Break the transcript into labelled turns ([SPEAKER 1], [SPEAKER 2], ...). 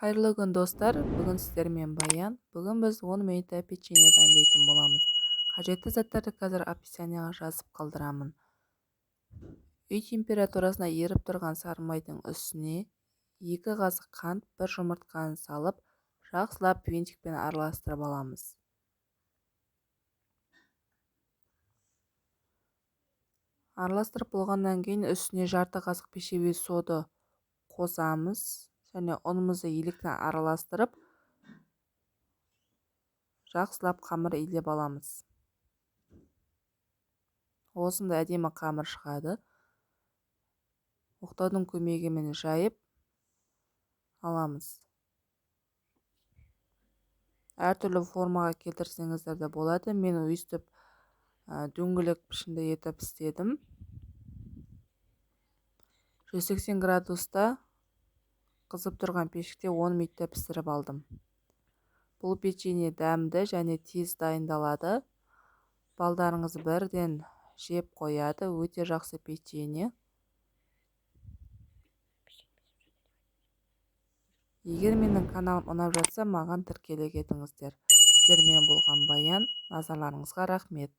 [SPEAKER 1] Қайырлы күн, достар! Бүгін сіздермен Баян. Бүгін біз 10 минутта печенье дайындайтын боламыз. Қажетті заттарды қазір описанияға жазып қалдырамын. Үй температурасына еріп тұрған сары майдың үстіне 2 қасық қант, 1 жұмыртқаны салып, жақсылап венчикпен араластырып аламыз. Араластырып болғаннан кейін үстіне жарты қасық пищевой сода қосамыз және ұнымызды електен араластырып, жақсылап қамыр илеп аламыз. Осындай әдемі қамыр шығады. Оқтаудың көмегімен жайып аламыз. Әртүрлі формаға келтірсеңіздер де болады. Мен өйстіп дөңгелек пішінді етіп істедім. 180 градуста қызып тұрған пеште 10 минутта пісіріп алдым. Бұл печенье дәмді және тез дайындалады. Балдарыңыз бірден жеп қояды. Өте жақсы печенье. Егер менің каналым ұнап жатса, маған тіркеле кетіңіздер. Сіздермен болған Баян. Назарларыңызға рахмет.